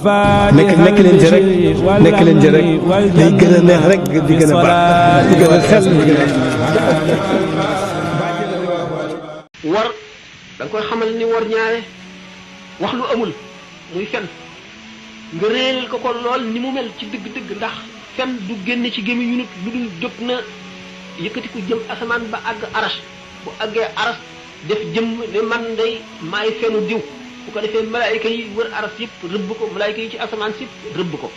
nekk leen ci rek nekk leen ci rek day gën a neex rek di gën a baax di gën a xel di gën a war da nga koy xamal ni war ñaare wax lu amul muy fen nga réelal ko lool ni mu mel ci dëgg-dëgg ndax fen du génn ci gémmiñ yu nit lu dul jóg na yëkkati ko jëm asamaan ba àgg aras bu àggee aras def jëm ne man day maay fenu diw bu ko defee malaayika yi wër aras yëpp rëbb ko malaayika yi ci asamaan si rëbb ko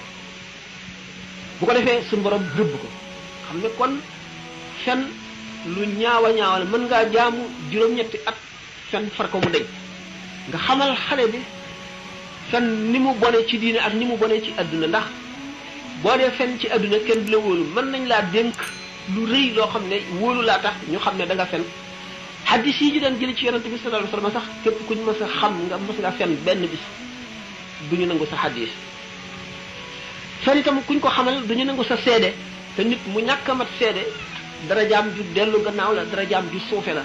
bu ko defee suñu borom rëbb ko xam ne kon fen lu ñaawa ñaawal mën ngaa jaamu juróom-ñetti at fen far ko mu deñ nga xamal xale bi fen ni mu bone ci diine ak ni mu bone ci adduna ndax boo dee fen ci adduna kenn du la wóolu mën nañ laa dénk lu rëy loo xam ne wóolu laa tax ñu xam ne da nga fen hadis yi ñu daan jële ci yonante bi sallallahu alayhi wasallam sax képp kuñ mës a xam nga mës nga fen benn bis duñu nangu sa hadis fen itam kuñ ko xamal duñu nangu sa seede te nit mu ñàkk a mat seede dara jaam ju dellu gannaaw la dara jaam ju suufe la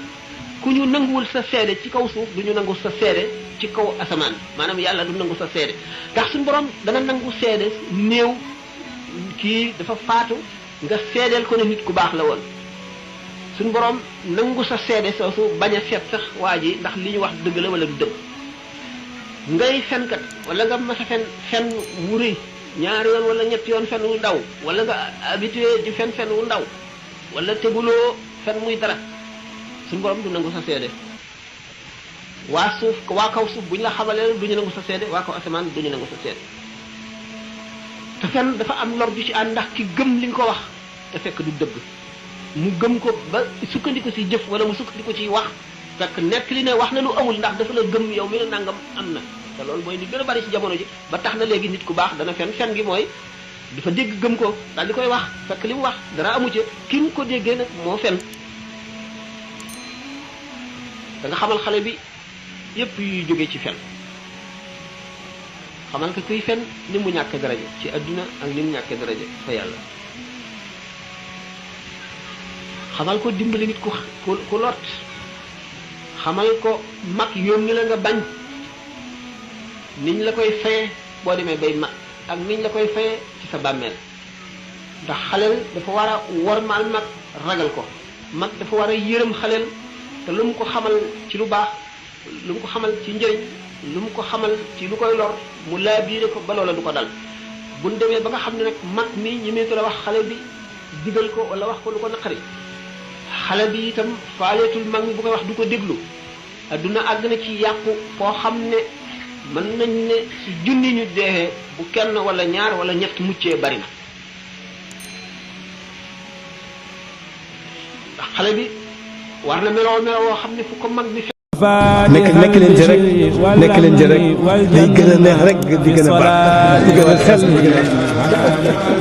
ku ñu nanguwul sa seede ci kaw suuf duñu nangu sa seede ci kaw asamaan maanaam yàlla du nangu sa seede ndax suñu borom dana nangu seede néew kii dafa faatu nga seedeel ko ne nit ku baax la woon suñu borom nangu sa seede soosu bañ a seet sax waa ji ndax li ñu wax dëgg la wala du dëgg ngay fenkat wala nga mas a fen wu rëy ñaari yoon wala ñetti yoon fen wu ndaw wala nga habitué di fen wu ndaw wala teguloo fen muy dara suñu borom du nangu sa seede waa suuf waa kaw suuf bu ñu la xamalee du ñu nangu sa seede waa kaw asamaan du ñu nangu sa seede te fen dafa am lor ju ci ànd ndax ki gëm li nga ko wax te fekk du dëgg mu gëm ko ba sukkandiku ci jëf wala mu sukkandiku ci wax fekk nekk li ne wax na lu amul ndax dafa la gëm yow mi la nangam am na te loolu mooy li gën a bari ci jamono ji ba tax na léegi nit ku baax dana fen gi mooy dafa dégg gëm ko daal di koy wax fekk li mu wax dara amu ci ki mu ko déggee nag moo fen da nga xamal xale bi yépp yuy jógee ci fen xamal ko kuy fen ni mu ñàkk daraja ci adduna ak ni mu ñàkk daraja fa yàlla xamal ko dimbali nit ku lot xamal ko mag yónni la nga bañ niñ la koy faye boo demee bay mag ak niñ la koy faye ci sa bàmmeel ndax xaleel dafa war a wormaal mag ragal ko mag dafa war a yërëm xaleel te lu mu ko xamal ci lu baax lu mu ko xamal ci njëriñ lu mu ko xamal ci lu koy lor mu laabiire ko ba loola du ko dal buñ demee ba nga xam ne nag mag mi ñi meetu la wax xale bi digal ko wala wax ko lu ko naqari xale bi itam faaleetul mag mi bu koy wax du ko déglu adduna àgg na ci yàqu foo xam ne mën nañ ne ci junni ñu deexee bu kenn wala ñaar wala ñett muccee bari na ndax xale bi war na meloo woo xam ne fu ko mag mi nekk leen ci rek nekk leen ci rek day gën a neex rek di gën a baax di gën a xel di gën a